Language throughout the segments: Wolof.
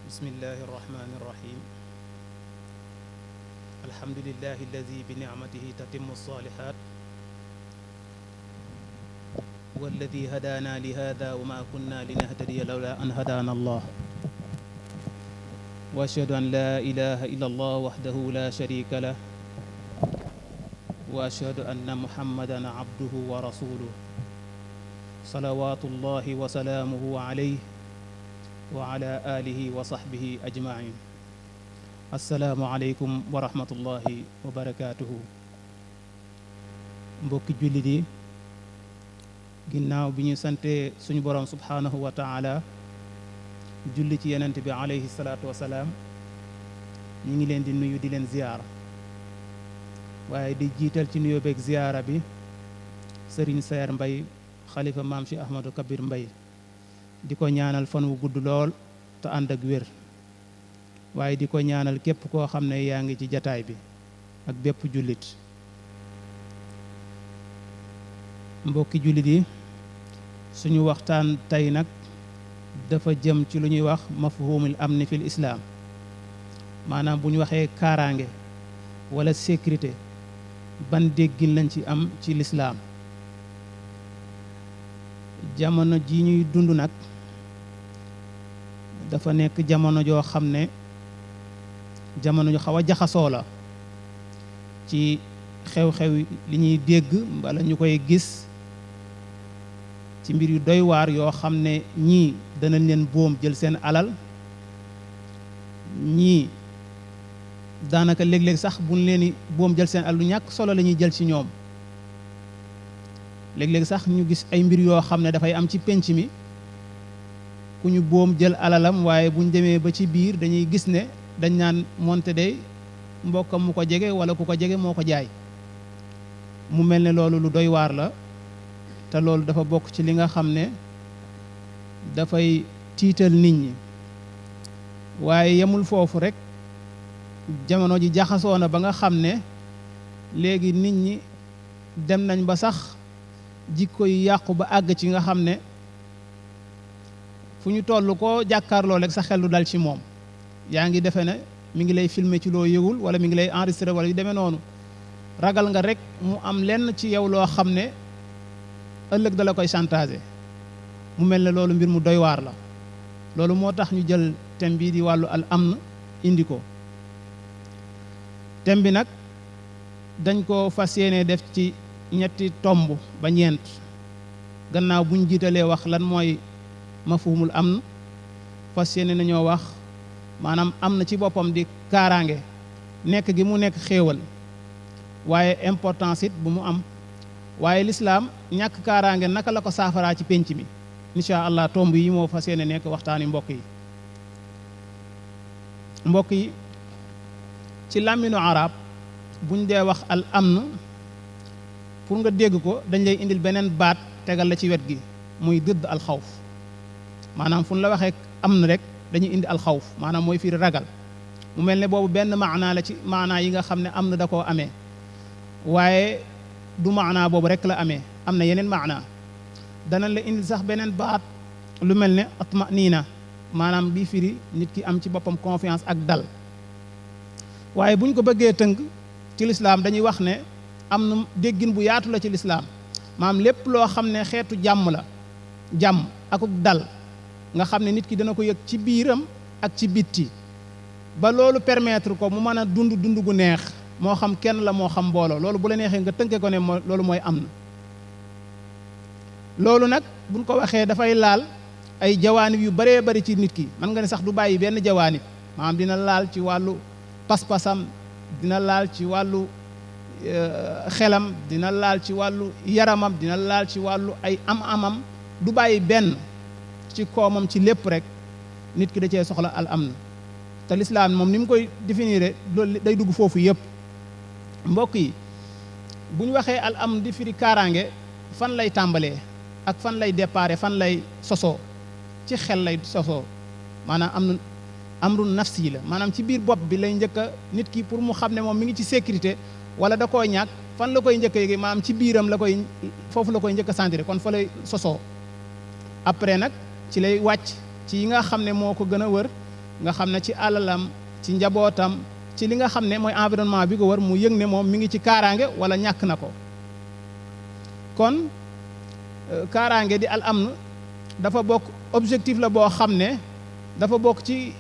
bismillahi irrahmani irrahim alhamdulillahi alladi bi nicmatihi tatimu alsalihat walladi hadana li hada wa ma kunna linahtadiya lawla an hadana allah wa ashhadu an la ilaha illa allah wahdahu la sharika lah wa ashhadu anna muhammadan abduhu wa rasuluh salawatullahi wa salaamuhu alayhi wa ala alihi wa sahbihi ajmain assalaamu aleykum wa rahmatullahi wa barakaatuhu. mbokki jullit yi, ginnaaw bi ñu sante suñu borom subhaanahu wa taala julli ci yenent bi alayhi salaatu wasalaam, ñu ngi leen di nuyu di leen ziyaara, waaye di jiital ci nuyoo beeg ziyaara bi sëriñ Sayer Mbay xalifa maam Cheikh Ahmadou Kabir Mbay, di ko ñaanal fan wu gudd lool te ànd ak wér, waaye di ko ñaanal képp koo xam ne yaa ngi ci jataay bi ak bépp jullit. mbokki jullit yi, suñu waxtaan tey nag dafa jëm ci lu ñuy wax mafhumul amni fil islaam, maanaam bu ñu waxee kaaraange wala sécurité ban déggin lañ ci am ci lislaam. jamono ji ñuy dund nag dafa nekk jamono joo xam ne jamono ju xaw a jaxasoo la ci xew-xew li ñuy dégg wala ñu koy gis ci mbir yu doy waar yoo xam ne ñii danañ leen boom jël seen alal, ñii daanaka léeg-léeg sax buñ leen di boom jël seen alal lu ñàkk solo la ñuy jël ci ñoom. léeg-léeg sax ñu gis ay mbir yoo xam ne dafay am ci penc mi, ku ñu boom jël alalam, waaye buñ demee ba ci biir dañuy gis ne dañ naan moonte day mbokkam mu ko jege wala ku ko jege moo ko jaay. mu mel ne loolu lu doy waar la, te loolu dafa bokk ci li nga xam ne dafay tiital nit ñi. waaye yemul foofu rek, jamono ji jaxasoo na ba nga xam ne léegi nit ñi dem nañ ba sax jikko yi yàqu ba àgg ci nga xam ne fu ñu toll koo jàkkaarloo rek sa xel du dal ci moom. yaa ngi defe ne mi ngi lay filmer ci loo yëgul, wala mi ngi lay enregistrer wala yu demee noonu. ragal nga rek mu am lenn ci yow loo xam ne ëllëg da la koy chantager. mu mel ne loolu mbir mu doy waar la. loolu moo tax ñu jël thème bii di wàllu al amn indi ko. thème bi nag dañ ko fas yéene def ci ñetti tomb ba ñeent, gannaaw buñ jiitalee wax lan mooy mafhumul amn, fas yéene nañoo wax maanaam am na ci boppam di kaaraange, nekk gi mu nekk xéewal, waaye importance it bu mu am, waaye lislaam ñàkk kaaraange naka la ko saafaraa ci pénc mi. incha allah tomb yi moo fas yéene nekk waxtaani mbokk yi. mbokk yi, ci làmminu arab buñ dee wax al amn, pour nga dégg ko dañ lay indil beneen baat tegal la ci wet gi, muy dëdd alxawf. maanaam fu ñu la waxee amn rek dañuy indi alxawf, maanaam mooy firi ragal. mu mel ne boobu benn maanaa la ci maanaa yi nga xam ne amn da koo amee, waaye du maanaa boobu rek la amee, am na yeneen maanaa. danañ la indil sax beneen baat lu mel ne atmaniina, maanaam bii firi nit ki am ci boppam confiance ak dal. waaye buñ ko bëggee tënk ci lislaam dañuy wax ne am na déggin bu yaatu la ci lislaam. maanaam lépp loo xam ne xeetu jàmm la, jàmm akuk dal, nga xam ne nit ki dana ko yëg ci biiram ak ci bitti, ba loolu permettre ko mu mën a dund dund gu neex, moo xam kenn la moo xam mbooloo. loolu bu la neexee nga tënke ko ne loolu mooy am na. loolu nag buñ ko waxee dafay laal ay jawaanib yu baree bari ci nit ki. mën nga ne sax du bàyyi benn jawaanib, maanaam dina laal ci wàllu pas-pasam, dina laal ci wàllu xelam, dina laal ci wàllu yaramam, dina laal ci wàllu ay am-amam, du bàyyi benn, ci koomam, ci lépp rek nit ki da cee soxla al amn. te lislaam moom ni mu koy définir loolu day dugg foofu yëpp. mbokk yi, bu ñu waxee al amn di firi kaaraange, fan lay tàmbalee ak fan lay déparé, fan lay sosoo? ci xel lay sosoo. maanaam amru nafsi la, maanaam ci biir bopp bi lay njëkk a nit ki pour mu xam ne moom mi ngi ci sécurité wala da koo ñàkk, fan la koy njëkk a yëge? maanaam ci biiram la koy, foofu la koy njëkk a sentir, kon fa lay sosoo. après nag ci lay wàcc ci yi nga xam ne moo ko gën a wër nga xam ne ci alalam ci njabootam ci li nga xam ne mooy environnement bi ko war mu yëg ne moom mi ngi ci kaaraange wala ñàkk na ko. kon kaaraange di al amn dafa bokk objectif la boo xam ne dafa bokk ci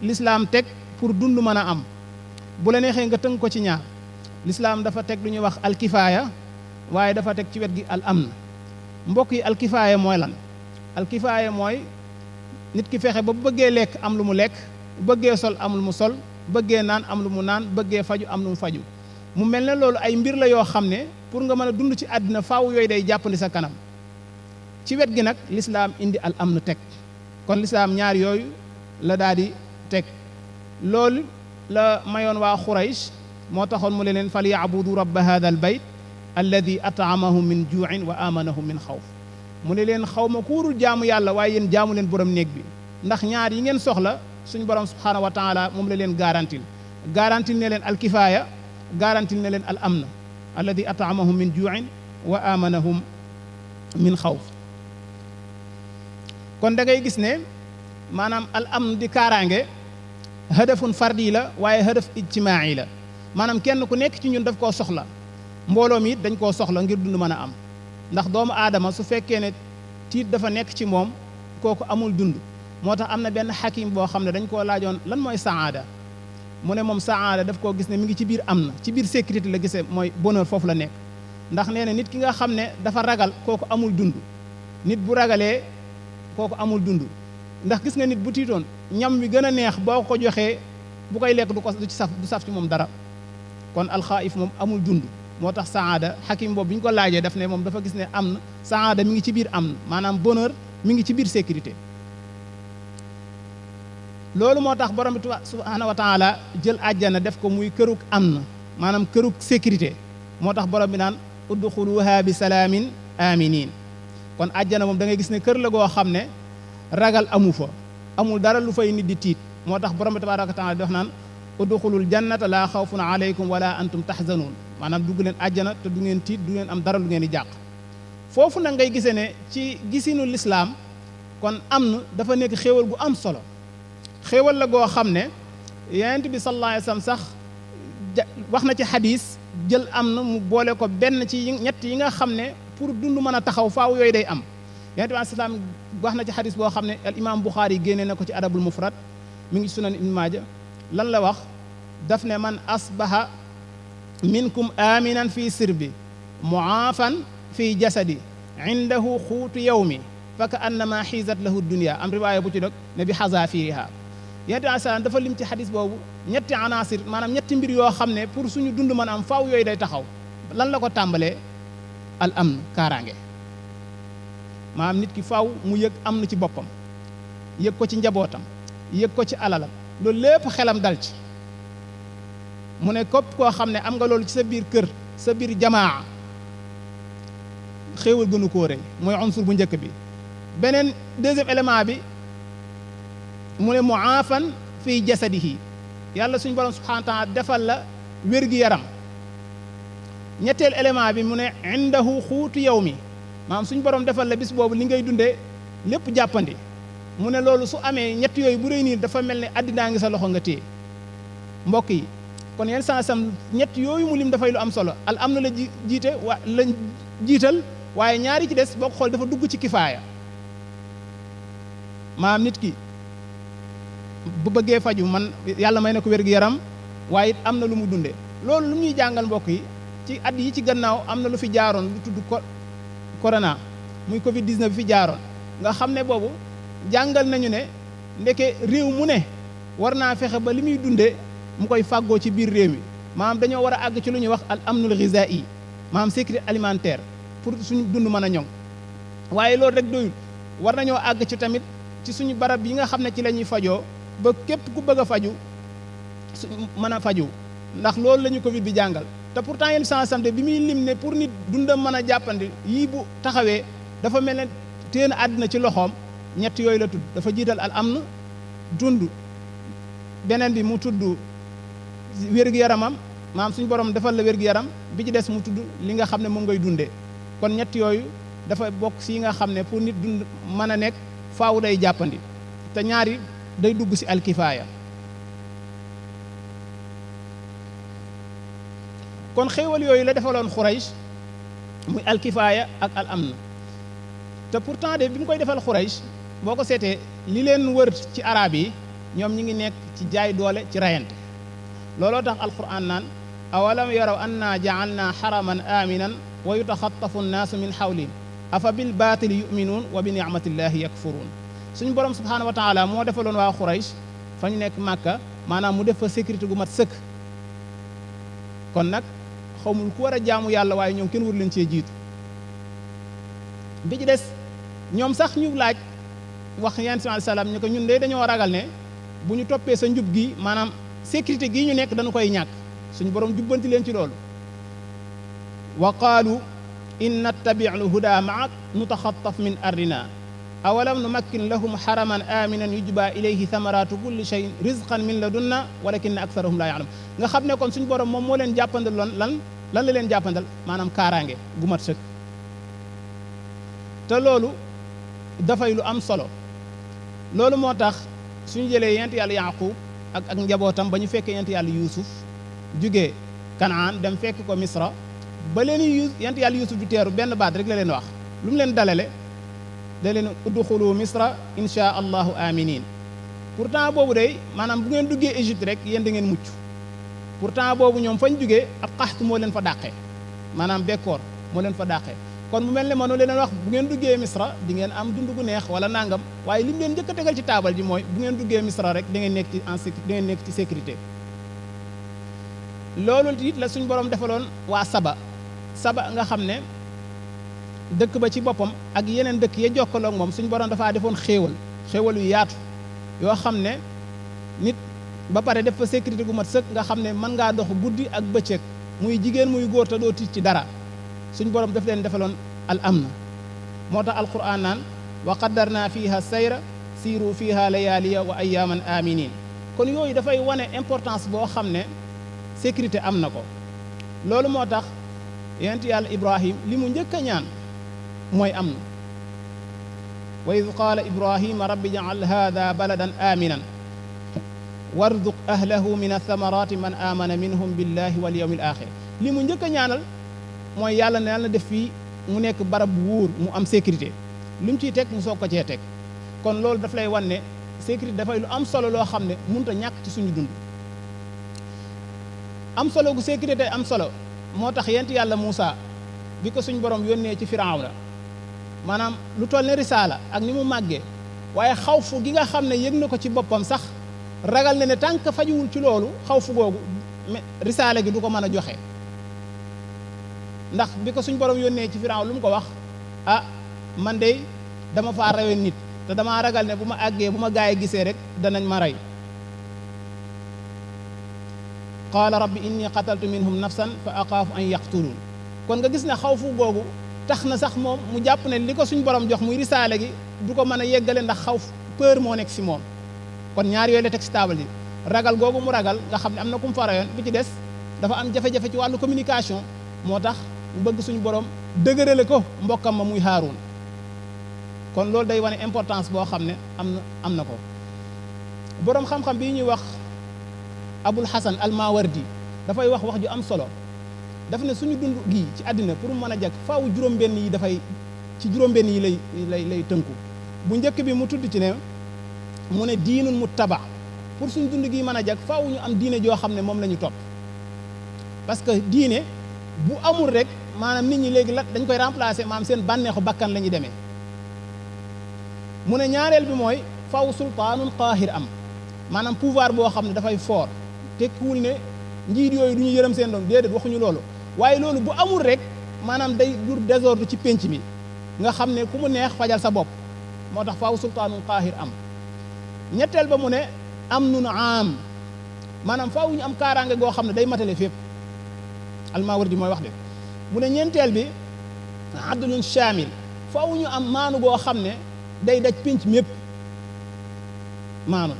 lislaam teg pour dund mën a am. bu la neexee nga tënk ko ci ñaar lislaam dafa teg lu ñuy wax alkifaaya waaye dafa teg ci wet gi al amn. mbokk yi alkifaaya mooy lan? alkifaaya mooy nit ki fexe ba bu bëggee lekk am lu mu lekk, bu bëggee sol am lu mu sol, bëggee naan am lu mu naan, bëggee faju am lu mu faju. mu mel ne loolu ay mbir la yoo xam ne pour nga mën a dund ci àddina faaw yooyu day jàppandi sa kanam. ci wet gi nag lislaam indi al amn teg. kon lislaam ñaar yooyu la daal di teg. loolu la mayoon waa Xuraysh moo taxoon mu leen fal yaabudu rabba hada al bayt alladi ataamahum min juuin wa amanahum min xawf. mu ne leen xaw ma kuurul jaamu yàlla waaye yéen jaamu leen borom néeg bi, ndax ñaar yi ngeen soxla suñu borom subhaanahu wa taala moom la leen garantil ne leen alkifaaya, garantil ne leen al amn alladi ataamahum min juuin wa amanahum min xawf. kon da ngay gis ne maanaam al amn di kaaraange hadafun fardi la waaye hadaf ijtimaai la, maanaam kenn ku nekk ci ñun daf koo soxla, mbooloo mi it dañ koo soxla ngir dund mën a am. ndax doomu aadama su fekkee ne tiit dafa nekk ci moom kooku amul dund. moo tax am na benn xakim boo xam ne dañ koo laajoon lan mooy saada, mu ne moom saada daf koo gis ne mi ngi ci biir am na, ci biir sécurité la gisee mooy bonheur foofu la nekk. ndax nee na nit ki nga xam ne dafa ragal kooku amul dund, nit bu ragalee kooku amul dund. ndax gis nga nit bu tiitoon ñam wi gën a neex boo ko joxee bu koy lekk du ci saf ci moom dara. kon alxaayif moom amul dund. moo tax saada xakim boobu bi ñu ko laajee daf ne moom dafa gis ne am na saada mi ngi ci biir am na, maanaam bonheur mi ngi ci biir sécurité. loolu moo tax borom bi subhaanahu wa taala jël àjjana def ko muy kërug am na, maanaam kërug sécurité. moo tax borom bi naan udxuluha bi salaamin aminin. kon àjjana moom da ngay gis ne kër la goo xam ne ragal amu fa, amul dara lu fay nit di tiit. moo tax borom bi tabaaraka wa taala di wax naan udxulul jannata laa xawfun alaykum wala antum tahzanuun, maanaam dugg leen àjjana te du ngeen tiit, du ngeen am dara lu ngeen di jàq. foofu nag ngay gisee ne ci gisinu lislaam kon am na dafa nekk xéewal gu am solo. xéewal la goo xam ne yonent bi sallallahu alayhi wa sallam sax wax na ci xadis jël am na mu boole ko benn ci ñett yi nga xam ne pour dund mën a taxaw faaw yooyu day am. yonent bi salaam wax na ci xadis boo xam ne al imam Buxaari génnee na ko ci adabul mufrad, mi ngi sunan ibn maaja. lan la wax? daf ne man asbaha minkum aminan fi sirbi muaafan fi jasadi indahu xuutu yawmi fa ka annama xiisat lahu dunia. am riwaaya bu ci dog ne bi xazaafiriha. yonent bi salaam dafa lim ci xadis boobu ñetti anaasir, maanaam ñetti mbir yoo xam ne pour suñu dund mën a am faaw yooyu day taxaw. lan la ko tàmbalee? al amn, kaaraange. maanaam nit ki faaw mu yëg am na ci boppam, yëg ko ci njabootam, yëg ko ci alalam, loolu lépp xelam dal ci. mu ne képp koo xam ne am nga loolu ci sa biir kër, sa biir jamaa, xéewal gënu koo rëy. mooy unsur bu njëkk bi. beneen deuxième élément bi mu ne muaafan fii jasadihi, yàlla suñu borom subhanahu wa taala defal la wér-gi-yaram. ñetteel élément bi mu ne indahu xuutu yawmi, maanaam suñu borom defal la bis boobu li ngay dundee lépp jàppandi. mu ne loolu su amee ñett yooyu bu rëy nii dafa mel ne addinaa ngi sa loxo nga téye. mbokk yi kon yenn saa sam ñett yooyu mu lim dafay lu am solo. al am na la jiite lañ jiital, waaye ñaari ci des boo ko xool dafa dugg ci kifaaya. maanaam nit ki bu bëggee faju man yàlla may na ko wér-gu-yaram, waaye it am na lu mu dundee. loolu lu ñuy jàngal mbokk yi ci at yi ci gannaaw am na lu fi jaaroon lu tudd corona muy Covid 19 bi fi jaaroon, nga xam ne boobu jàngal nañu ne ndeke réew mu ne war naa fexe ba li muy dundee mu koy fàggoo ci biir réew mi. maanaam dañoo war a àgg ci lu ñuy wax al amnul ghizaa'i, maanaam sécurité alimentaire pour suñu dund mën a ñoŋ. waaye loolu rek doyul, war nañoo àgg ci tamit ci suñu barab yi nga xam ne ci la ñuy fajoo ba képp ku bëgg a faju su mën a faju, ndax loolu la ñu Covid bi jàngal. te pourtant yenn sansamte bi muy lim ne pour nit dundam mën a jàppandi yii bu taxawee dafa mel ne téen àddina ci loxoom. ñett yooyu la tudd, dafa jiital al amn dund, beneen bi mu tudd wér-gu-yaramam, maanaam suñu borom defal la wér-gu-yaram, bi ci des mu tudd li nga xam ne moom ngay dundee. kon ñett yooyu dafa bokk si nga xam ne pour nit dund mën a nekk faaw day jàppandi. te ñaari day dugg ci alkifaaya. kon xéewal yooyu la defaloon Xuraysh muy alkifaaya ak al amn te pourtant de bi mu koy defal Xuraysh boo ko seetee li leen wër ci arab yi ñoom ñi ngi nekk ci jaay doole ci rayante. looloo tax alquran naan awalam yaraw anna ja'alna haraman aminan wa yutaxattafu nnaasu min hawlihim afa bil baatili yuminuun wa bi nicmatillahi yakfuruun. suñu borom subhaanahu wa taala moo defaloon waa Xuraysh fa ñu nekk Màkka maanaam mu def fa sécurité gu mat sëkk. kon nag xawmul ku war a jaamu yàlla waaye ñoom kenn war leen cee jiitu. bi ci des ñoom sax ñu laaj wax yonent bi alayhi salaam ñu ko ñun de dañoo ragal ne bu ñu toppee sa njub gi maanaam sécurité gii ñu nekk dañu koy ñàkk. suñu borom jubbanti leen ci loolu. wa qaalu in nattabi'u l-hudaa ma'ak nutaxattaf min ardina awalam numakkin lahum haraman aminan yujba ilayhi thamaratu kulli shay'in rizqan min ladunna walakinna aktharahum la ya'lamun. nga xam ne kon suñu borom moom moo leen jàppandal lan la leen jàppandal maanaam kaaraange gu mat sëkk. te loolu dafay lu am solo. loolu moo tax suñu jëlee yent yàlla Yaaqub ak njabootam ba ñu fekkee yent yàlla Yuusuf jugee Kanaan dem fekk ko Misra ba leen yent yàlla Yuusuf di teeru benn baat rek la leen wax lu mu leen dalale da leen udxulu Misra insha allahu aminin. pourtant boobu day maanaam bu ngeen duggee Égypte rek yéen da ngeen mucc. pourtant boobu ñoom fañ jugee ab xaxtu moo leen fa dàqee maanaam bekkoor moo leen fa dàqee. kon mu mel ne mënu leen wax bu ngeen duggee Misra di ngeen am dund gu neex wala nangam waaye li mu leen njëkk a tegal ci taabal ji mooy bu ngeen duggee Misra rek da ngeen nekk ci da ngeen nekk ci sécurité. loolu it la suñ borom defaloon waa Saba nga xam ne dëkk ba ci boppam ak yeneen dëkk ya jokkaloo ak moom suñ borom dafaa defoon xéewal yu yaatu yoo xam ne nit ba pare def fa sécurité gu mat sëkk nga xam ne mën ngaa dox guddi ak bëccëg muy jigéen muy góor te doo tiit ci dara. suñ borom daf leen defaloon al amn moo tax alquran naan wa qaddarna fiha sayra siiru fiha layaaliya wa ayaaman aminin. kon yooyu dafay wane importance boo xam ne sécurité am na ko. loolu moo tax yonent yàlla Ibrahim li mu njëkk a ñaan mooy amn. wa id qaala Ibrahima rabbi jacal hada baladan aminan warzuq ahlahu min athamarati man amana minhum billahi wal yawmi al axir. li mu njëkk a ñaanal mooy yàlla ne yàlla na def fii mu nekk barab bu wóor mu am sécurité lu mu ciy teg mu soog ko cee teg. kon loolu daf lay wan ne sécurité dafay lu am solo loo xam ne mënut a ñàkk ci suñu dund. am solo gu sécurité am solo moo tax yent yàlla Muusa bi ko suñ borom yónnee ci Firawna maanaam lu toll ne risaala ak ni mu màggee waaye xawfu gi nga xam ne yëg na ko ci boppam sax ragal na ne tànk fajuwul ci loolu xawfu googu risaala gi du ko mën a joxe. ndax bi ko suñ borom yónnee ci Firawna lu mu ko wax man de dama faa rawee nit te damaa ragal ne bu ma àggee bu ma gaay yi gisee rek danañ ma rey. qaala rabbi inni qataltu minhum nafsan fa axaafu an yaqtuluun. kon nga gis ne xawfu googu tax na sax moom mu jàpp ne li ko suñ borom jox muy risaale gi du ko mën a yeggale ndax peur moo nekk si moom. kon ñaar yooyu la teg si taabal ji ragal googu mu ragal nga xam ne am na ku mu fa rayoon bi ci des dafa am jafe-jafe ci wàllu communication moo tax mu bëgg suñu borom dëgërale ko mbokkam ma muy Haaruun. kon loolu day wane importance boo xam ne am na ko. boroom xam-xam bii ñuy wax Abul Hasan al-Mawardi dafay wax ju am solo daf ne suñu dund gii ci àddina pour mu mën a jag faaw juróom-benn yi dafay ci juróom-benn yi lay tënku. bu njëkk bi mu tudd ci ne mu ne diinun muttaba pour suñu dund gii mën a jag faaw ñu am diine joo xam ne moom la ñu topp. parce que diine bu amul rek maanaam nit ñi léegi dañ koy remplacer maanaam seen bànneexu bakkan la ñuy demee. mu ne ñaareel bi mooy faw sultaanun qaahir am maanaam pouvoir boo xam ne dafay fort tekkiwul ne njiit yooyu du ñu yërëm seen doom déedéet waxuñu loolu waaye loolu bu amul rek maanaam day dur désordre ci pénc mi nga xam ne ku mu neex fajal sa bopp moo tax faw sultaanun qaahir am. ñetteel ba mu ne amnun aam maanaam faaw ñu am kaaraange goo xam ne day matale fépp Al-Mawardi mooy wax de. mu ne ñeenteel bi adlun shaamil faaw ñu am maanu goo xam ne day daj pénc mépp maanu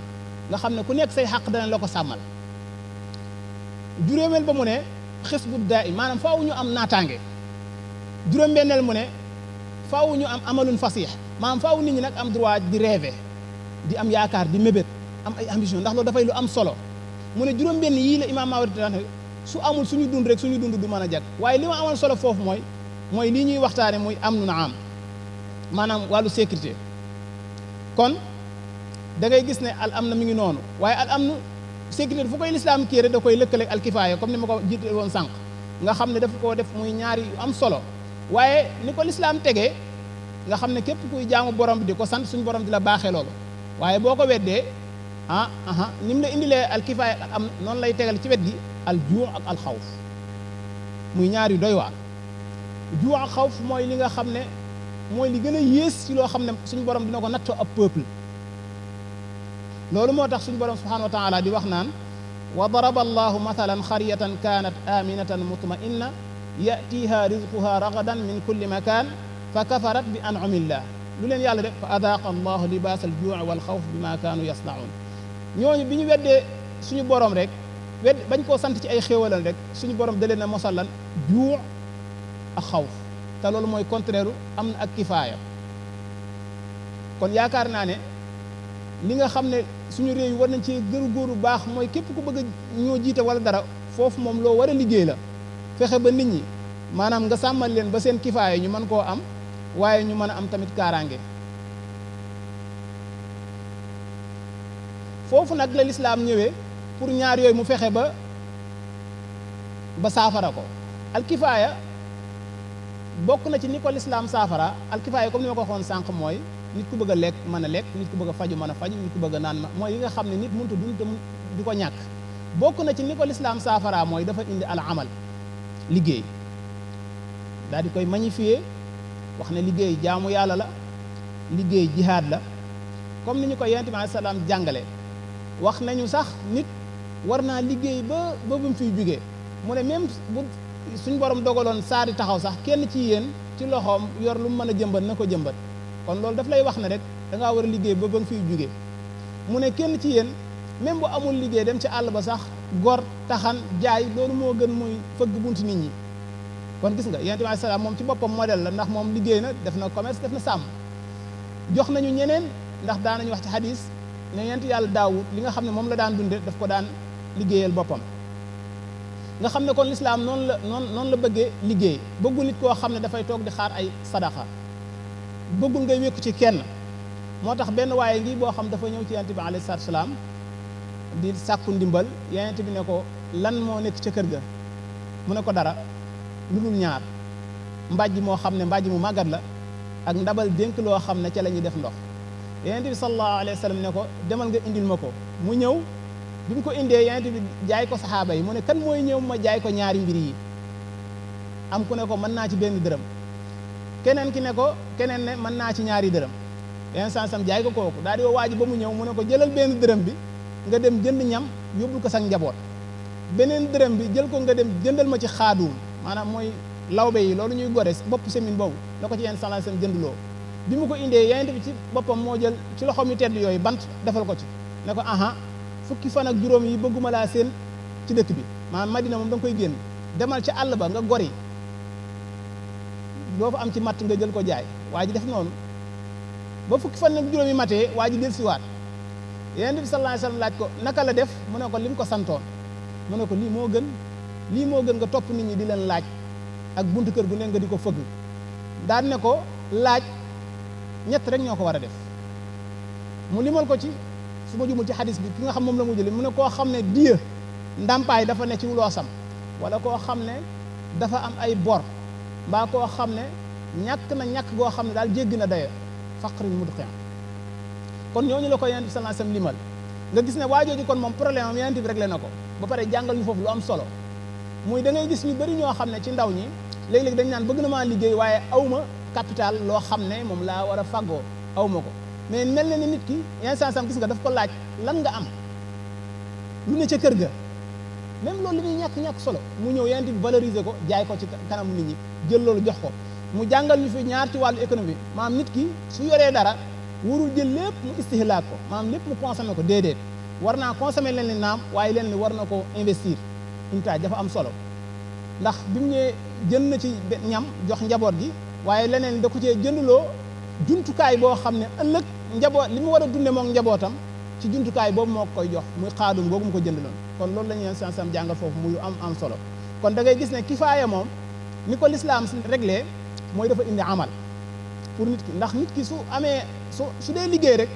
nga xam ne ku nekk say xaq dana la ko sàmmal. juróomeel ba mu ne xisbu daa'im maanaam faaw ñu am naataange. juróom-benneel mu ne faaw ñu am amalun fasix maanaam faaw nit ñi nag am droit di rêver di am yaakaar di mébét am ay ambition ndax loolu dafay lu am solo mu ne juróom-benn yii la imaam Mawardi daan su amul suñu dund rek suñu dund du mën a jag waaye li ma amal solo foofu mooy lii ñuy waxtaane muy am nu na am maanaam wàllu sécurité kon da ngay gis ne al am na mi ngi noonu waaye al am na sécurité fu koy lislaam kii rek da koy lëkkaleeg al kifaaya comme ni ma ko jiite woon sànq nga xam ne dafa koo def muy ñaari yu am solo waaye ni ko lislaam tegee nga xam ne képp kuy jaamu borom bi di ko sant suñu borom di la baaxee loolu waaye boo ko weddee ni mu la indilee al kifaaya ak am noonu lay tegal ci wet gi al juu ak al xawf muy ñaar yu doy waar juu ak xawf mooy li nga xam ne mooy li gën a yées ci loo xam ne suñu borom dina ko nattoo ab peuple loolu moo tax suñu borom subhanahu wa taala di wax naan wa daraba allahu mathalan xaryatan kanat aminatan mutma'inna yatiha rizquha ragadan min kulli makan fa kafarat bi an'amillah lu leen yàlla def fa adaaqa allahu libaas al juu wal xawf bima kaanu yasnaun ñooñu bi ñu weddee suñu borom rek bañ koo sant ci ay xéewalal rek suñu borom da leen a mosal lan juu ak xawf te loolu mooy contraire am na ak kifaaya kon yaakaar naa ne li nga xam ne suñu réew yi war nañ ci gëru góoru baax mooy képp ku bëgg a ñoo jiite wala dara foofu moom loo war a liggéey la fexe ba nit ñi maanaam nga sàmmal leen ba seen kifaaya ñu mën koo am waaye ñu mën a am tamit kaaraange foofu nag la lislaam ñëwee pour ñaar yooyu mu fexe ba saafara ko alkifaaya bokk na ci ni ko lislaam saafara alkifaaya comme ni ma ko waxoon sànq mooy nit ku bëgg a lekk mën a lekk nit ku bëgg a faju mën a faju nit ku bëgg a naan mooy yi nga xam ne nit mënut a dund di ko ñàkk bokk na ci ni ko lislaam saafara mooy dafa indi al amal liggéey daal di koy magnifier wax ne liggéey jaamu yàlla la liggéey jihaad la comme ni ñu ko yonent bi alayhi salaam jàngale wax nañu sax nit war naa liggéey ba bu mu fiy jugee mu ne même bu suñ borom dogaloon saa di taxaw sax kenn ci yéen ci loxoom yor lu mu mën a jëmbat na ko jëmbat kon loolu daf lay wax ne rek da ngaa war a liggéey ba nga fiy jugee mu ne kenn ci yéen même bu amul liggéey dem ci àll ba sax gor taxan jaay loolu moo gën muy fëgg bunti nit ñi kon gis nga yonent bi alayhi salaam moom ci boppam modèle la ndax moom liggéey na def na commerce def na sàmm jox nañu ñeneen ndax daan nañu wax ci xadis ne yonent yàlla Daawud li nga xam ne moom la daan dunde daf ko daan liggéeyal boppam nga xam ne kon lislaam noonu la bëggee liggéey bëggul nit koo xam ne dafay toog di xaar ay sadaxa bëggul ngay wékku ci kenn moo tax benn waaye ngi boo xam dafa ñëw ci yonent bi alayhi salaatu salaam di sàkku ndimbal yonent bi ne ko lan moo nekk ca kër ga mu ne ko dara lu dul ñaar mbàjj moo xam ne mbàjj mu màggat la ak ndabal dénk loo xam ne ca la ñuy def ndox yonent bi sallallahu alayhi wa sallam ne ko demal nga indil ma ko mu ñëw bi mu ko indee yonent bi jaay ko saxaaba yi mu ne kan mooy ñëw ma jaay ko ñaari mbir yi am ku ne ko mën naa ci benn dërëm keneen ki ne ko keneen ne mën naa ci ñaari dërëm yeneen sam jaay ko kooku daal di woo waa ji ba mu ñëw mu ne ko jëlal benn dërëm bi nga dem jënd ñam yóbbul ko sax njaboot beneen dërëm bi jël ko nga dem jëndal ma ci xaaduum maanaam mooy lawbe yi loolu ñuy gore bopp semine boobu la ko ci yenn sallallahu alayhi wasallam jënduloo bi mu ko indee yonent bi ci boppam moo jël ci loxoom yu tedd yooyu bant defal ko ci ne ko fukki fan ak juróom yi bëgguma laa seen ci dëkk bi maanaam Madina moom da nga koy génn demal ci àll ba nga gori doo fa am ci matt nga jël ko jaay waa ji def noonu ba fukki fan ak juróom yi matee waa ji del siwaat yonent bi sallallahu alayhi wasallam laaj ko naka la def mu ne ko lim ko santoon mu ne ko lii moo gën nga topp nit ñi di leen laaj ak buntu kër gu ne nga di ko fëgg daan ne ko laaj ñett rek ñoo ko war a def mu limal ko ci su ma jumul ci xadis bi ki nga xam moom la mu jëli mu ne koo xam ne diya ndàmpaay dafa ne ci loosam wala koo xam ne dafa am ay bor mbaa koo xam ne ñàkk goo xam ne daal jéggi na dayo faqrin mudqi'an kon ñooñu la ko yonent bi sallallahu alayhi wasallam limal nga gis ne waajooju kon moom problème am yonent bi réglé na ko ba pare jàngal ñu foofu lu am solo muy da ngay gis ñu bëri ñoo xam ne ci ndaw ñi léeg-léeg dañ naan bëgg na maa liggéey waaye awma capital loo xam ne moom laa war a faggoo awma ko mais mel na ni nit ki yenn sam gis nga daf ko laaj lan nga am lu ne ca kër ga même loolu li muy ñàkk solo mu ñëw yonent bi valoriser ko jaay ko ci kanam nit ñi jël loolu jox ko mu jàngal ñu fi ñaar ci wàllu économie maanaam nit ki su yoree dara warul jël lépp mu istihlaak ko maanaam lépp mu consommer ko déedéet war naa consommer leen li naam waaye leen li war na ko investir intaaj dafa am solo ndax bi mu ñëwee jënd na ci ñam jox njaboot gi waaye leneen da ko cee jëndloo jumtukaay boo xam ne ëllëg njaboot li mu war a dunde moom njabootam ci jumtukaay boobu moo koy jox muy xaadum googu mu ko jënd loon kon loolu la ñu leen sansam jàngal foofu muy am solo kon da ngay gis ne kifaaya moom ni ko lislaam réglé mooy dafa indi amal pour nit ki ndax nit ki su amee su dee liggéey rek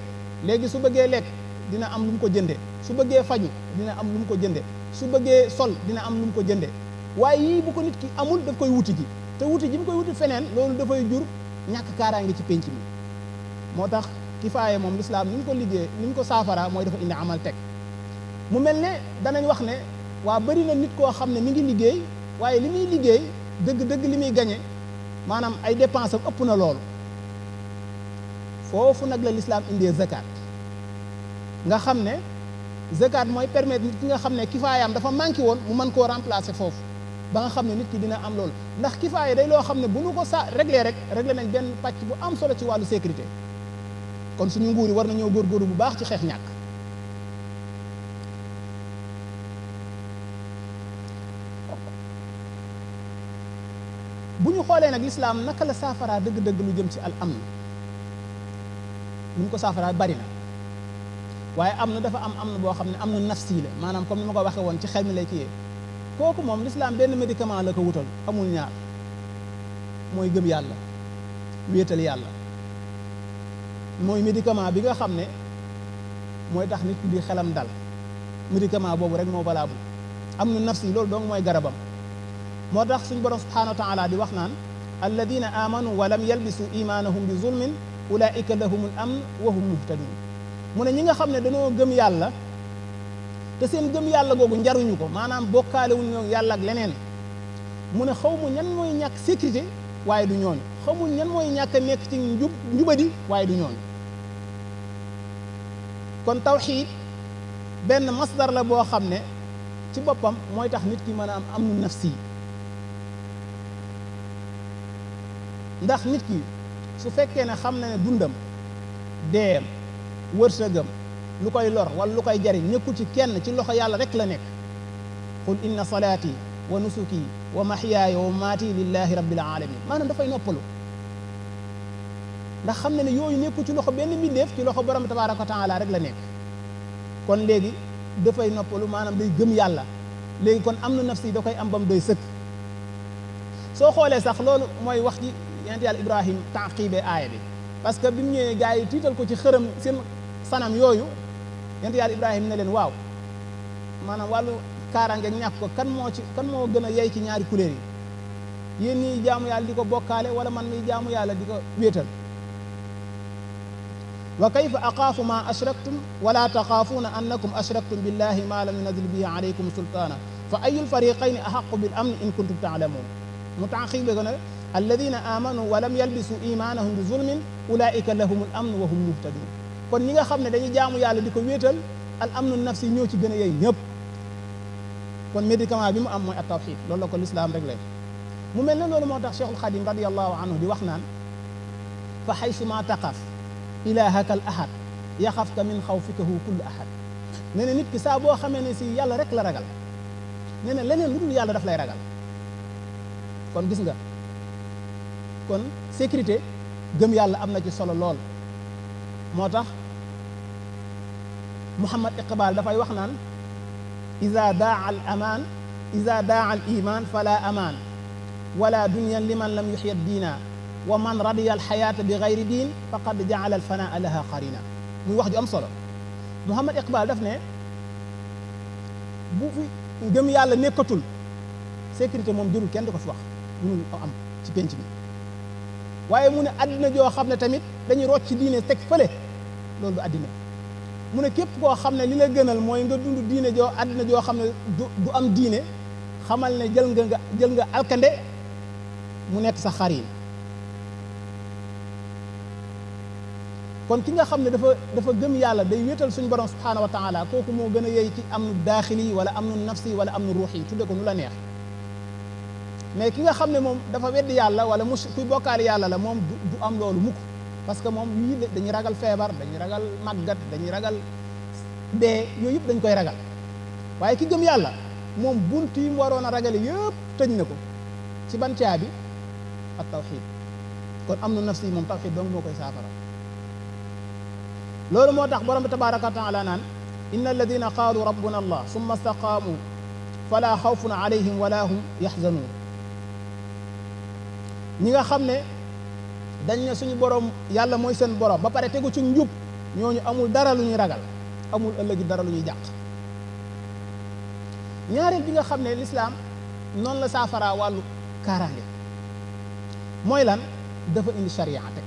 léegi su bëggee lekk dina am lu mu ko jënde su bëggee faju dina am lu mu ko jënde su bëggee sol dina am lu mu ko jënde waaye yii bu ko nit ki amul daf koy wuti ji te wuti ji mu koy wuti feneen loolu dafay jur ñàkk kaaraange ci pénc mi moo tax kifaaya moom lislaam ni mu ko liggéey ni mu ko saafara mooy dafa indi amal teg mu mel ne danañ wax ne waa bëri na nit koo xam ne mi ngi liggéey waaye li muy liggéey dëgg-dëgg li muy gañe maanaam ay dépense am ëpp na loolu foofu nag la lislaam indee zakat nga xam ne zakat mooy permettre nit ki nga xam ne kifaayaam dafa manqué woon mu mën koo remplacer foofu ba nga xam ne nit ki dina am loolu ndax kifaaya day loo xam ne bu nu ko réglé rek réglé nañ benn pàcc bu am solo ci wàllu sécurité kon suñu nguur yi war nañoo góorgóorlu bu baax ci xeex ñàkk bu ñu xoolee nag lislaam naka la saafara dëgg-dëgg lu jëm ci al amn lu mu ko saafara bari na waaye am na dafa am na boo xam ne am na nafsi la maanaam comme ni ma ko waxee woon ci xel mi lay kiyee kooku moom lislaam benn médicament la ko wutal amul ñaar mooy gëm yàlla wéetal yàlla mooy médicament bi nga xam ne mooy tax nit ki di xelam dal médicament boobu rek moo valable am na nafsi loolu donc mooy garabam moo tax suñ borom subhanahu wa taala di wax naan alladina amanu wa lam yalbisu imanahum bi zulmin ulaika lahumul amn wa hum muhtadun mu ne ñi nga xam ne dañoo gëm yàlla te seen gëm yàlla googu njaruñu ko maanaam bokkaale wuñu yàlla ak leneen mu ne xaw mu ñan mooy ñàkk sécurité waaye du ñooñu xamul ñan mooy ñàkk a nekk ci njubadi waaye du ñooñu kon tawxiid benn masdar la boo xam ne ci boppam mooy tax nit ki mën a am amnu nafsi ndax nit ki su fekkee ne xam na ne dundam deem wërsëgam lu koy lor wala lu koy jariñ nekkul ci kenn ci loxo yàlla rek la nekk qul inna salaati wa nusuki wa mahyaaya wa mamaati lillahi rabbil alamin maanaam dafay noppalu ndax xam na ne yooyu nekkul ci loxo benn mbindeef ci loxo borom tabaraka wa taala rek la nekk kon léegi dafay noppalu maanaam day gëm yàlla léegi kon am na nafsi da koy am bam doy sëkk soo xoolee sax loolu mooy wax ji yonent yàlla Ibrahim taaqibe aaya bi parce que bi mu ñëwee gars yi tiital ko ci xërëm seen sanam yooyu yonent yàlla Ibrahim ne leen waaw maanaam wàllu kaaraange ñàkk ko kan moo gën a yey ci ñaari couleur yi yéen ñii jaamu yàlla di ko bokkaale wala man miy jaamu yàlla di ko wéetal wa kayfa aqaafu ma ashraktum wala taxaafuuna annakum ashraktum billahi ma lam yunazil bihi alaykum sultaana fa ayul fariqayni ahaqu bil amni in kuntum taalamuun mu taaqibe ko ne alladina amanu wa lam yalbisu imanahum bi zulmin ulaika lahumul amn wa hum muhtadun kon ñi nga xam ne dañuy jaamu yàlla di ko wéetal al amnu nafsi ñoo ci gën a yey ñëpp kon médicament bi mu am mooy at tawxid loolu la ko lislaam rek lay mu mel ne loolu moo tax cheikhul xadim radiallahu anhu di wax naan fa xaysu ma taqaf ilahaka al ahad yaxafka min xawfikahu kullu ahad nee na nit ki saa boo xamee ne si yàlla rek la ragal nee na leneen lu dul yàlla daf lay ragal kon gis nga kon sécurité gëm yàlla am na ci solo lool moo tax Muhammad Iqbal dafay wax naan ida daa al amaan ida daa al iman fala amaan wala dunyan liman lam yuxya diina wa man radiya al xayaata bi gayri diin faqad jaala al fanaa laha qarina muy wax ju am solo Muhammad Iqbal daf ne bu fi gëm yàlla nekkatul sécurité moom jërul kenn di ko fi wax mënul am ci penc bi waaye mu ne àddina joo xam ne tamit dañuy rocc ci diine teg fële loolu du àddina mu ne képp koo xam ne li la gënal mooy nga dund diine joo àddina joo xam ne du am diine xamal ne jël nga alkande mu nekk sa xarin kon ki nga xam ne dafa gëm yàlla day wéetal suñu borom subhanahu wa taala kooku moo gën a yey ci am nu daaxili wala am nu nafsi wala am nu ruuxi tudde ko nu la neex mais ki nga xam ne moom dafa weddi yàlla wala kuy bokkaale yàlla la moom du am loolu mukk parce que moom yii dañuy ragal feebar dañuy ragal màggat dañuy ragal dee yooyu yëpp dañ koy ragal waaye ki gëm yàlla moom bunt yi mu waroon a ragale yëpp tëj na ko ci ban caabi ak tawxid kon am na nafsi moom tawxid donc moo koy saafara loolu moo tax borom bi tabaraka wa taala naan inna alladina qaalu rabbuna allah summa staqaamu fala xawfun alayhim wala hum yaxzanuun ñi nga xam ne dañ ne suñu borom yàlla mooy seen borom ba pare tegu ci njub ñooñu amul dara lu ñuy ragal amul ëllëgi dara lu ñuy jàq ñaareel bi nga xam ne lislaam noonu la saafara wàllu kaaraange mooy lan dafa indi sharia teg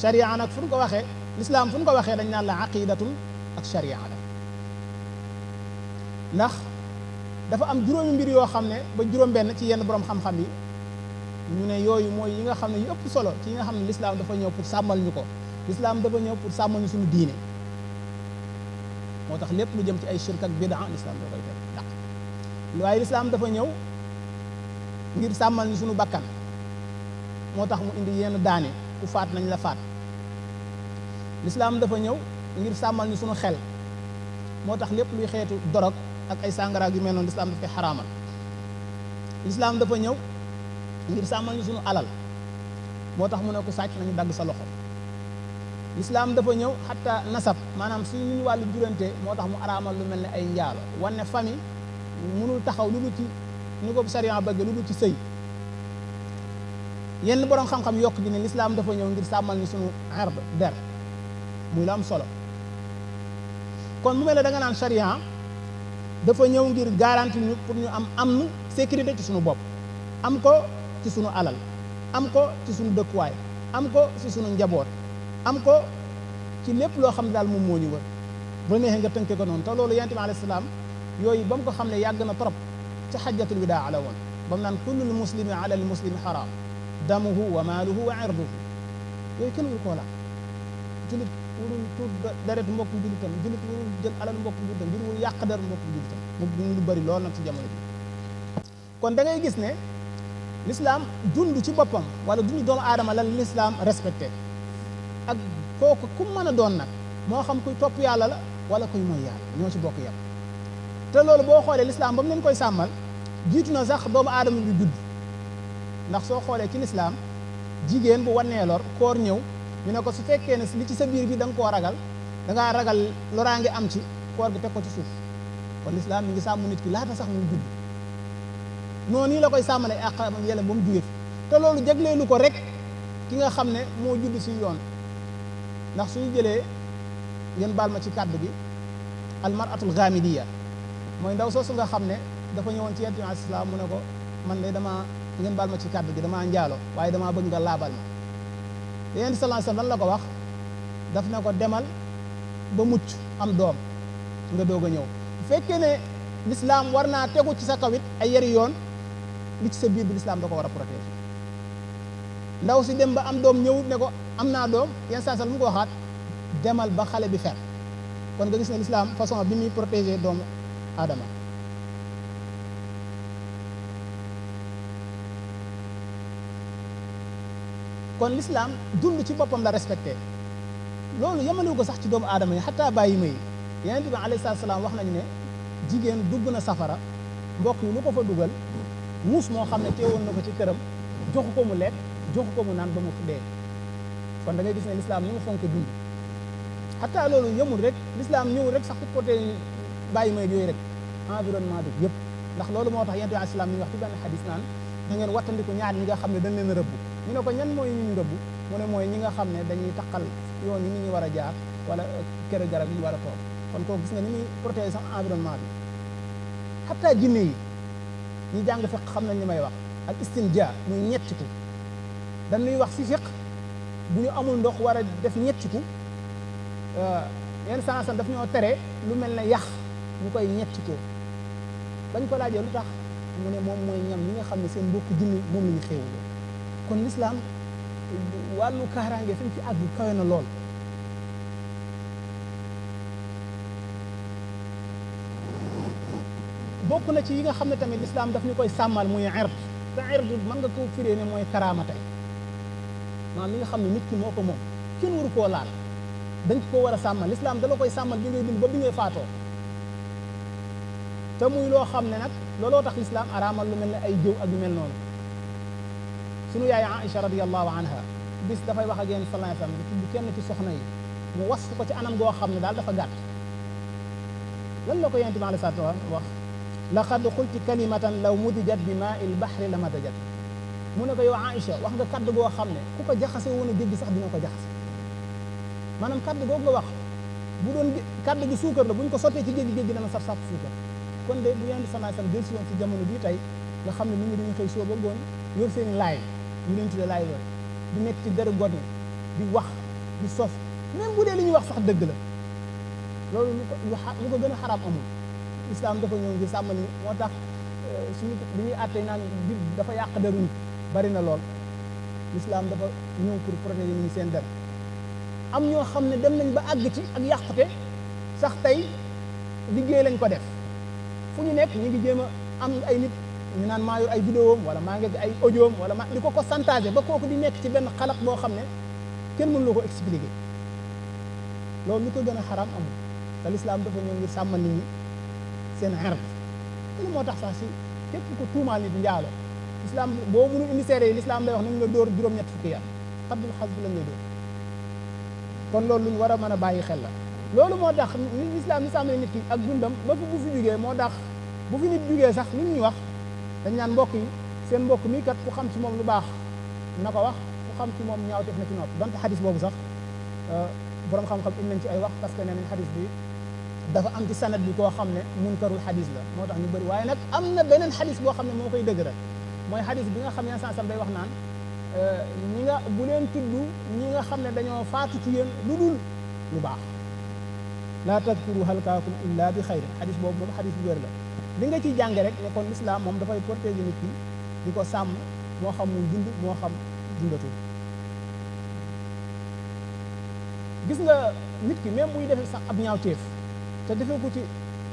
sharia nag fu ñu ko waxee lislaam fu ñu ko waxee dañ naan la aqidatun ak sharia la ndax dafa am juróomi mbir yoo xam ne ba juróom-benn ci yenn borom xam-xam yi ñu ne yooyu mooy yi nga xam ne yu ëpp solo ci yi nga xam ne lislaam dafa ñëw pour sàmmal ñu ko lislaam dafa ñëw pour sàmmal ñu suñu diine moo tax lépp lu jëm ci ay shirk ak bidaa lislaam da koy def dàq waaye lislaam dafa ñëw ngir sàmmal ñu suñu bakkan moo tax mu indi yenn daane ku faat nañ la faat lislaam dafa ñëw ngir sàmmal ñu suñu xel moo tax lépp luy xeetu dorog ak ay sàngara yu mel noonu lislaam daf koy xaraamal lislaam dafa ñëw ngir sàmmal ñu suñu alal moo tax mu ne ko sàcc nañu dagg sa loxo lislaam dafa ñëw xatta nasab maanaam suñu wàllu jurante moo tax mu araamal lu mel ne ay njaalo wane famille mënul taxaw lu dul ci ni ko sariya bëgg lu dul ci sëy yenn borom xam-xam yokk ji ne lislaam dafa ñëw ngir sàmmal ñu suñu ard der muy la am solo kon mu mel ne da nga naan sariya dafa ñëw ngir garanti ñu pour ñu am sécurité ci suñu bopp am ko ci suñu alal am ko ci suñu dëkkuwaay am ko ci suñu njaboot am ko ci lépp loo xam ne daal moom moo ñu wër bu neexee nga tënke ko noonu te loolu yonent bi alayhi salaam yooyu ba mu ko xam ne yàgg na trop ci xajjatul widaa la woon ba mu naan kullul muslimi ala al muslimi xaraam damuhu wa maaluhu wa irduhu yooyu kenn wul koo la julit warul tuur deret mbokku julitam julit warul jël alal mbokku julitam julit warul yàq der mbokku julitam mu lu bëri lool nag ci jamono bi kon da ngay gis ne l'islam dund ci boppam wala dund doomu aadama la l'islam respecté ak kooku ku mën a doon nag moo xam kuy topp yàlla la wala kuy mooy yàlla ñoo ci bokk yam te loolu boo xoolee l'islam ba mu leen koy sàmmal jiitu na sax doomu aadama bi judd ndax soo xoolee ci l'islam jigéen bu wannee lor koor ñëw ñu ne ko su fekkee ne li ci sa biir bi da nga koo ragal da ngaa ragal loraange am ci koor gi teg ko ci suuf kon l'islam mi ngi sàmm nit ki laata sax muy judd noonu nii la koy sàmmale àqam ak yelleem ba mu jugee fi te loolu jagleelu ko rek ki nga xam ne moo judd si yoon ndax suñu jëlee ngeen baal ma ci kàddu gi almaratul gamidiya mooy ndaw soosu nga xam ne dafa ñëwoon ci yonent bi alayhi salaam mu ne ko man de damaa ngeen baal ma ci kàddu gi damaa njaalo waaye damaa bëgg nga laabal ma yonent sallallahu alayhi wasallam lan la ko wax daf ne ko demal ba mucc am doom nga doog a ñëw bu fekkee ne l'islam war naa tegu ci sa kawit ay yari yoon li ci sa biir bi l'islam da ko war a protéger ndaw si dem ba am doom ñëwut ne ko am naa doom yenn saa sal mu ko waxaat demal ba xale bi fer kon nga gis ne l'islam façon bi muy protéger doomu aadama kon l'islam dund ci boppam la respecté loolu yemalewu ko sax ci doomu aadama yi xataa bàyyi ma yi yonent bi alayhi salaam wax nañu ne jigéen dugg na safara mbokk yi lu ko fa dugal muus moo xam ne teewoon na ko ci këram joxu ko mu lekk joxu ko mu naan ba mu dee kon da ngay gis ne l'islam ni mu fonk dund xataa loolu yemul rek l'islam ñëw rek sax pour côté bàyyi may yooyu rek environnement bi yëpp ndax loolu moo tax yonent bi alayhi salaam mi ngi wax ci benn xadis naan da ngeen wattandiku ñaar ñi nga xam ne dañ leen a rëbb ñu ne ko ñan mooy ñu ñu rëbb mu ne mooy ñi nga xam ne dañuy taqal yoon yi nit ñi war a jaar wala kër garab yi ñu war a toog kon kooku gis nga ni muy protéger sax environnement bi xataa jinne yi ñi jàng fiq xam nañ li may wax ak istinja muy ñettiku dañuy wax si fiq bu ñu amul ndox war a def ñettiku yenn sansan daf ñoo tere lu mel ne yax ñu koy ñettikoo bañ ko laajee lu tax mu ne moom mooy ñam ñi nga xam ne seen mbokk jinne moom la ñu xéewaloo kon l'islam wàllu kaaraange fi mu ci àgg kawe na lool bokk na ci yi nga xam ne tamit l'islam daf ñu koy sàmmal muy ird te ird mën nga ko firee ne mooy karaama tey maanaam li nga xam ne nit ki moo ko moom kenn waru koo laal dañ ko war a sàmmal l'islam dala koy sàmmal bi ngay dund ba bi ngay faatoo te muy loo xam ne nag looloo tax l'islam araamal lu mel ne ay jëw ak yu mel noonu sunu yaay Aïcha radiyallahu anha bis dafay wax ak yéen sallallahu alayhi wasallam di tudd kenn ci soxna yi mu was ko ci anam goo xam ne daal dafa gàtt lan la ko yonent bi alayhi salaatu wa salaam wax laqad qulti kalimatan law mudijat bi maa'il bahri la madajat mu ne ko yow Aïcha wax nga kaddu goo xam ne ku ko jaxase woon a géej gi sax dina ko jaxase maanaam kaddu googu nga wax bu doon kaddu gi suukar la bu ñu ko sottee ci géej gi dana saf suukar kon de bu yonent sallallahu alayhi wasallam del si woon si jamono bii tey nga xam ne nit ñi dañuy xëy soo ba ngoon yor seen i laay ñu leen tuddee laay loolu di nekk ci dara gon di wax di sos même bu dee li ñuy wax sax dëgg la loolu lu ko gën a xaraam amul islam dafa ñëw ngir sàmm ni moo tax suñu li ñuy àtte naan bi dafa yàq deru nit bari na lool l'islam dafa ñëw pour protéger nit ñi seen der am ñoo xam ne dem nañ ba àgg ci ak yàqute sax tey liggéey lañ ko def fu ñu nekk ñu ngi jéem a am ay nit ñu naan maa yor ay vidéo wala maa ngi ay audio wala ma di ko chantage ba kooku di nekk ci benn xalaat boo xam ne kenn mënu la ko expliquer loolu lu ko gën a xaraam amul te l'islam dafa ñëw ngir sàmmal nit ñi seen xer te moo tax sax si képp ko tuumaal nit njaalo l'islam boo mënul indi seere yi l'islam day wax nañ la dóor juróom-ñett fukki yar xaddul xas bi lañ lay dóor kon loolu lu ñu war a mën a bàyyi xel la loolu moo tax l'islam li sàmmale nit ki ak dundam ba fi bu fi jugee moo tax bu fi nit jugee sax lu ñuy wax dañ naan mbokk yi seen mbokk mii kat ku xam ci moom lu baax na ko wax ku xam ci moom ñaaw def na ci noppi donte xadis boobu sax borom xam-xam indi nañ ci ay wax parce que nee nañ xadis bi dafa am ci sanad bi koo xam ne munkarul xadis la moo tax ñu bëri waaye nag am na beneen xadis boo xam ne moo koy dëgëral mooy xadis bi nga xam ne sansam day wax naan ñi nga bu leen tudd ñi nga xam ne dañoo faatu ci yéen lu dul lu baax laa tadkuru halkaakum illa bi xayrin xadis boobu moom xadis bu wér la li nga ciy jànge rek ne kon l'islam moom dafay protéger nit ki di ko sàmm moo xam muy dund moo xam dundatul gis nga nit ki même buy defee sax ab ñaawteef te defee ko ci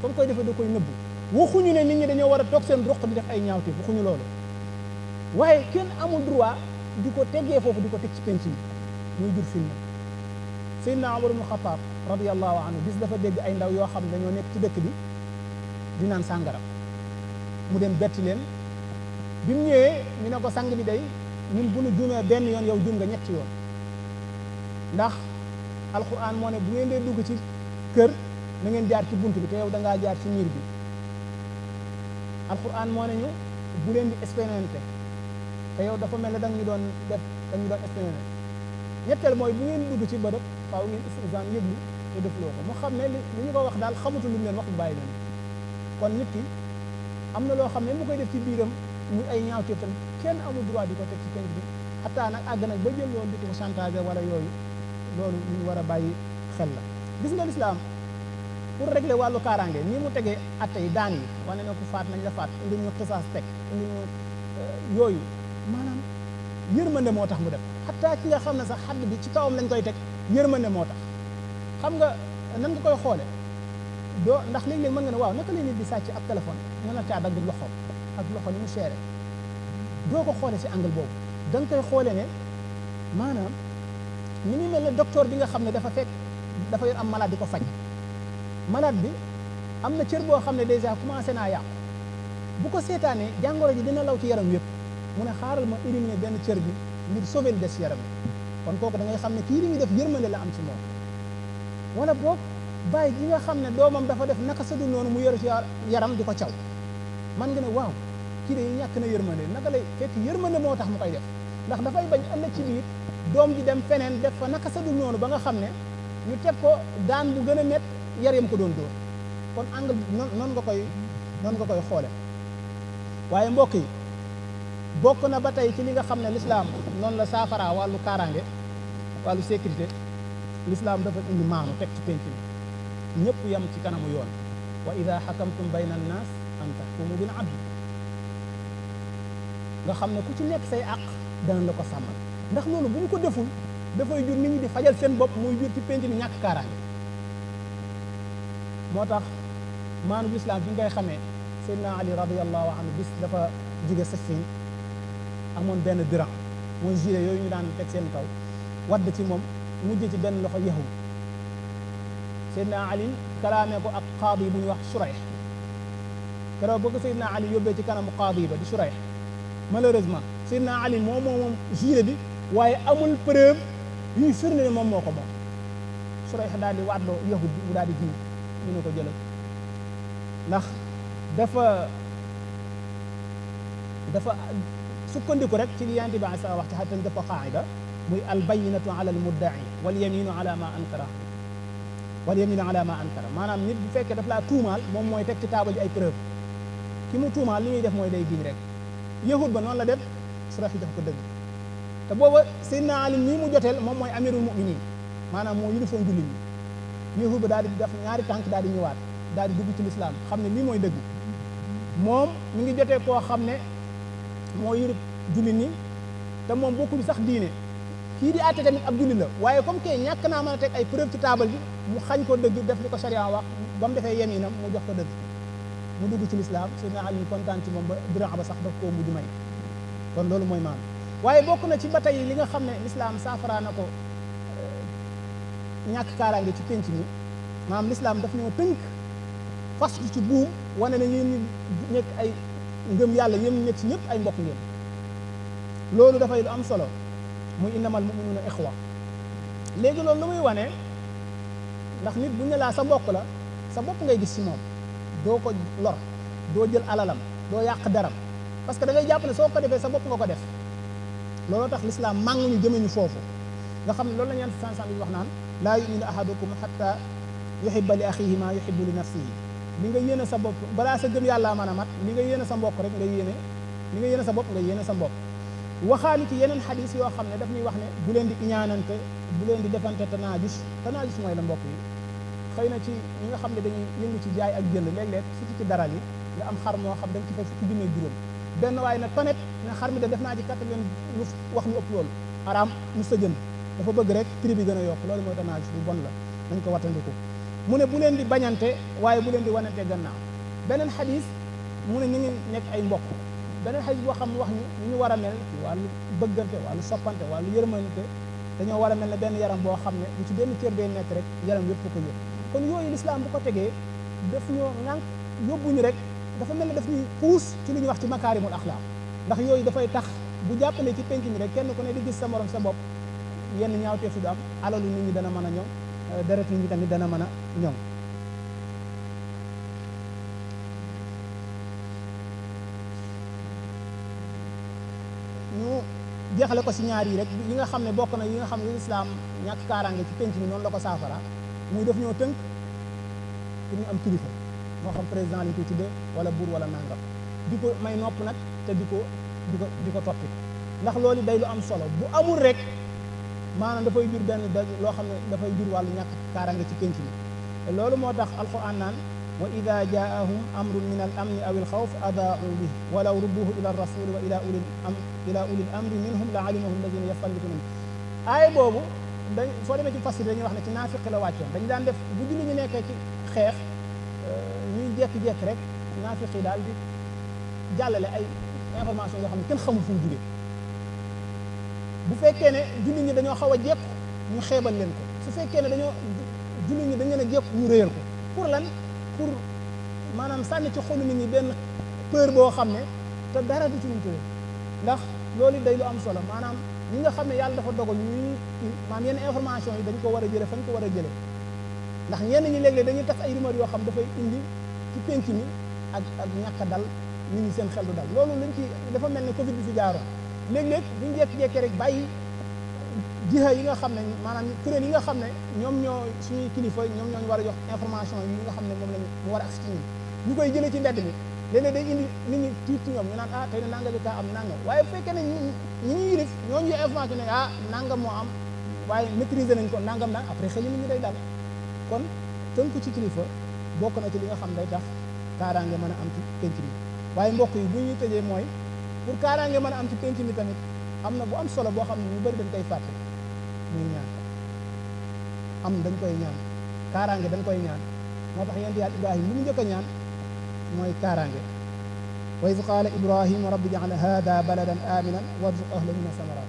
fa mu koy defee da koy nëbbu waxuñu ne nit ñi dañoo war a toog seen roq di def ay ñaawteef waxuñu loolu waaye kenn amul droit di ko teggee foofu di ko teg ci penc mi muy jur film Seydina Umar ibn Xattaab radiyallahu anhu bis dafa dégg ay ndaw yoo xam ne dañoo nekk ci dëkk bi di naan sàngara mu dem betti leen bi mu ñëwee ñu ne ko sang bi day ñun bu nu juumee benn yoon yow juum nga ñetti yoon ndax alquran moo ne bu ngeen dee dugg ci kër na ngeen jaar ci bunt bi te yow da ngaa jaar ci miir bi alquran moo ne ñu bu leen di expérimenté te yow dafa mel ne danga ñu doon def danga ñu doon expérimenté ñetteel mooy bu ngeen dugg ci bërëb faaw ngeen istizaan yëglu te defloo ko mu xam ne li ñu ko wax daal xamutul lu mu leen wax bu bàyyi leen kon nit ki am na loo xam ne mu koy def ci biiram muy ay ñaawteef tam kenn amul droit di ko teg ci penc bi xataa nag àgg nag ba jël loolu di ko chantage wala yooyu loolu lu ñu war a bàyyi xel la gis nga lislaam pour régler wàllu kaaraange nii mu tegee atte yi daan yi wane ne ku faat nañ la faat indi ñu xisaas teg indi ñu yooyu maanaam yërmande moo tax mu def xataa ki nga xam ne sax xadd bi ci kawam lañ koy teg yërmande moo tax xam nga nan nga koy xoole doo ndax léeg-léeg mën nga ne waaw naka la nit di sàcc ab téléphone nga na caa dagg loxoom ak loxo ni mu seere doo ko xoole si angle boobu da nga koy xoole ne maanaam ni muy mel ne docteur bi nga xam ne dafa fekk dafa yor am malade di ko faj malade bi am na cër boo xam ne déjà commencé naa yàqu bu ko seetaanee jàngoro ji dina law ci yaram yëpp mu ne xaaral ma éliminer benn cër bi ngir sauver des yaram yi kon kooku da ngay xam ne kii li muy def yërmande la am ci moom wala boog bàyyi gi nga xam ne doomam dafa def naka sa dul noonu mu yor ci yaram di ko caw man nga ne waaw kii de ñàkk na yërmande naka lay fekk yërmande moo tax mu koy def ndax dafay bañ ëllëg ci biir doom ji dem feneen def fa naka sa dul noonu ba nga xam ne ñu teg ko daan bu gën a mett yaram ko doon dóor kon angle noonu nga koy xoole waaye mbokk yi bokk na ba tey ci li nga xam ne l'islam noonu la saafara wàllu kaaraange wàllu sécurité l'islam dafa indi maanu teg ci penc mi ñëpp yam ci kanamu yoon wa ida xakamtum bayna annaas an taxkumu bil adl nga xam ne ku ci nekk say àq dana la ko sàmmal ndax loolu bu ñu ko deful dafay jur nit ñi di fajal seen bopp muy jur ci penc mi ñàkk kaaraange moo tax maanu bu islam fi nga koy xamee Seydina Ali radiyallahu anhu bis dafa jóge Siffin amoon benn diran mooy gilet yooyu ñu daan teg seen kaw wadd ci moom mujj ci benn loxo yahud Seydina Ali kalaamee ko ak qaadi bu ñuy wax Shurayh keroog boo ko Seydina Ali yóbbee ci kanamu qaadi ba di Shurayh malheureusement Seydina Ali moom gilet bi waaye amul preuve yuy firnde ne moom moo ko moom Surayh daal di waatloo yahud bi mu daal di jiw ñu ne ko jëlal ndax dafa sukkandiku rek ci li Yonent bi sa wax ci xattañ dafa qaida muy al bayyinatu ala al mudda'i wal yaminu ala ma ankara maanaam nit bu fekkee daf laa tuumaal moom mooy teg ci taabal ji ay preuve ki mu tuumaal li ñuy def mooy day giñ rek yahud ba noonu la def Surayh jox ko dëgg te booba Seydina Ali nii mu joteel moom mooy amirul mu'minin maanaam moo yilifoon jullit ñi yahud ba daal di def ñaari tànk daal di ñëwaat daal di dugg ci lislaam xam ne lii mooy dëgg moom mi ngi jotee koo xam ne moo yilif jullit ñi te moom bokkul sax diine kii di àtte tamit ab jullit la waaye comme que ñàkk naa mën a teg ay preuve ci taabal bi mu xañ ko dëgg def li ko sharia wax ba mu defee yeminam mu jox ko dëgg mu dugg ci lislaam Seydina Ali kontaan ci moom ba Biraa ba sax daf koo mujj may kon loolu mooy maam waaye bokk na ci ba tey li nga xam ne lislaam saafara na ko ñàkk kaaraange ci pénc mi maanaam lislaam daf ñoo tënk fas ci buum wane ne yéen ñi nekk ay ngëm yàlla yéen ñi nekk ci ñëpp ay mbokk ngeen loolu dafay lu am solo muy innamal mu'minuuna ixwa léegi loolu lu muy wane ndax nit bu ñu laa sa mbokk la sa bopp ngay gis ci moom doo ko lor doo jël alalam doo yàq daram parce que da ngay jàpp ne soo ko defee sa bopp nga ko def looloo tax lislaam màng ñu jëme ñu foofu nga xam ne loolu la ñeen sansan yi wax naan laa yuminu ahadukum hatta yuhibba li axihi ma yuhibbu li nafsihi li nga yéene sa bopp balaa sa gëm yàllaa mën a mat li nga yéene sa mbokk rek nga yéene li nga yéene sa bopp nga yéene sa mbokk waxaani ci yeneen xadis yoo xam ne daf ñuy wax ne bu leen di iñaanante bu leen di defante tanaajus mooy la mbokk yi xëy na ci ñi nga xam ne dañuy yëngu ci jaay ak jënd léeg-léeg surtout ci daral yi nga am xar moo xam dañ ci fay fukki junni ak juróom benn waaye nag tonet ne xar mi de def naa ci 80 lu wax lu ëpp loolu araam mu sa jënd dafa bëgg rek prix bi gën a yokk loolu mooy tanaajus bu bon la nañ ko wattandiku mu ne bu leen di bañante waaye bu leen di wanante gannaaw beneen xadis mu ne ñu ngi nekk ay mbokk beneen xadis boo xam ne wax ñu war a mel ci wàllu bëggante wàllu soppante wàllu yërmante dañoo war a mel ne benn yaram boo xam ne bu ci benn cër day nekk rek yaram yëpp ko yëpp kon yooyu lislaam bu ko tegee daf ñoo ŋànk yóbbuñu rek dafa mel ne daf ñuy puus ci li ñuy wax ci makaarimul axlaaq ndax yooyu dafay tax bu jàppale ci penc mi rek kenn ku ne di gis sa morom sa bopp yenn ñaawteef du am alalu nit ñi dana mën a ñoŋ deret nit ñi tamit dana mën a ñoŋ ñu jeexale ko si ñaar yi rek yi nga xam ne bokk na yi nga xam ne lislaam ñàkk kaaraange ci penc mi noonu la ko saafara muy def ñoo tënk pour ñu am kilifa moo xam président lañ koy tuddee wala buur wala nangam di ko may nopp nag te di ko toppi ndax loolu day lu am solo bu amul rek maanaam dafay jur benn loo xam ne dafay jur wàllu ñàkk kaaraange ci penc mi te loolu moo tax alquran naan wa ida jaahum amrun min al amni aw al xawf adaau bihi walaw rudduhu ila rasuli wa ila ulil amri minhum la alimahu alladina yastanbituna aaya boobu dañ soo demee ci fasir dañuy wax ne ci naafiq la wàccoon dañ daan def bu julli ñu nekkee ci xeex ñuy jekki-jekki rek naafiq yi daal di jàllale ay information yoo xam ne kenn xamul fu mu jugee bu fekkee ne julli ñi dañoo xaw a jekk ñu xeebal leen ko su fekkee ne dañoo julli ñi dañ leen a jekk ñu réyal ko pour lan pour maanaam sànni ci xolu nit ñi benn peur boo xam ne te dara du ci ñu tëddee ndax loolu day lu am solo maanaam ñi nga xam ne yàlla dafa dogal ñuy maanaam yenn information yi dañ ko war a jële fañ ko war a jële ndax ñenn ñi léeg-léeg dañuy tas ay rumeur yoo xam dafay indi ci penc mi ak ñàkk a dal nit ñi seen xel du dal loolu lañ ci dafa mel ne Covid bi fi jaaroon léeg-léeg buñu jekki-jekkee rek bàyyi jiha yi nga xam ne maanaam kuréel yi nga xam ne ñoom ñoo suñuy kilifa ñoom ñooñu war a jox information yi nga xam ne moom lañu mu war a agsi ci ñun ñu koy jëlee ci mbedd mi léeg-léeg day indi nit ñi tiit ci ñoom ñu naan tey ne nanga bi kaa am nangam waaye bu fekkee ne ñi ñuy yilif ñooñu yor information ne nangam moo am waaye maîtriser nañ ko nangam nag après xëy nit ñi day dal kon tënku ci kilifa bokk na ci li nga xam day tax kaaraange mën a am ci penc mi waaye mbokk yi bu ñuy tëjee mooy pour kaaraange mën a am ci penc mi tamit am na bu am solo boo xam ne ñu bëri dañ koy fàtte muy ñaan dañ koy ñaan kaaraange dañ koy ñaan moo tax yonent Yàlla Ibrahima li mu njëkk a ñaan mooy kaaraange wa iz qaala Ibrahima rabbi ja'al haada baladan aminan warzuq ahlahu mina samaraat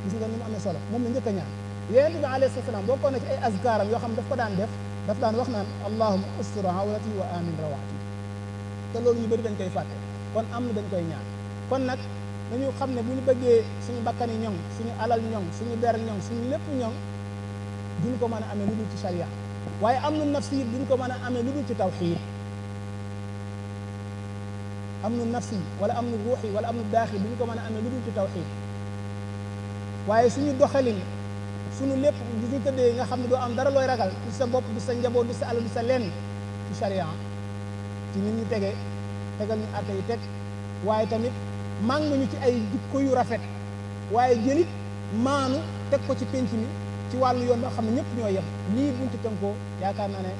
gis nga ni mu amee solo moom la njëkk a ñaan yonent bi alayhi salaam bokkoon na ci ay azkaaram yoo xam daf ko daan def daf daan wax naan allahumma ustur awrati wa amin rawati te loolu ñu bëri dañ koy fàtte kon am na dañ koy ñaan kon nag dañu xam ne bu ñu bëggee suñu bakkani ñoŋ suñu alal ñoŋ suñu der ñoŋ suñu lépp ñoŋ duñ ko mën a amee lu dul ci sharia waaye am nu nafsi yi duñ ko mën a amee lu dul ci tawxiid am nu nafsi wala am nu ruuxi wala am nu daaxi duñ ko mën a amee lu dul ci tawxiid waaye suñu doxalin suñu lépp du ñu tëddee nga xam ne doo am dara looy ragal du sa bopp du sa njaboot du sa alal du sa lenn ci sharia ci nit ñi tegal ñu àtte yi teg waaye tamit màng ñu ci ay jikko yu rafet waaye jëlit maanu teg ko ci penc mi ci wàllu yoon boo xam ne ñëpp ñoo yem lii buñ ci tënkoo yaakaar naa ne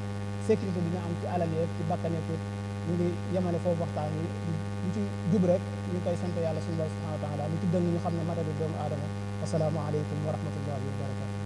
sécurité dina am ci alal yeeg ci bakkan yeeg ñu ngi yemale foofu waxtaan wi lu ci jub rek ñu koy sant yàlla suñu borom subhanahu wa taala lu ci dëng ñu xam ne matadi doomu aadama wasalaamu aleykum wa rahmatullahi wa barakatu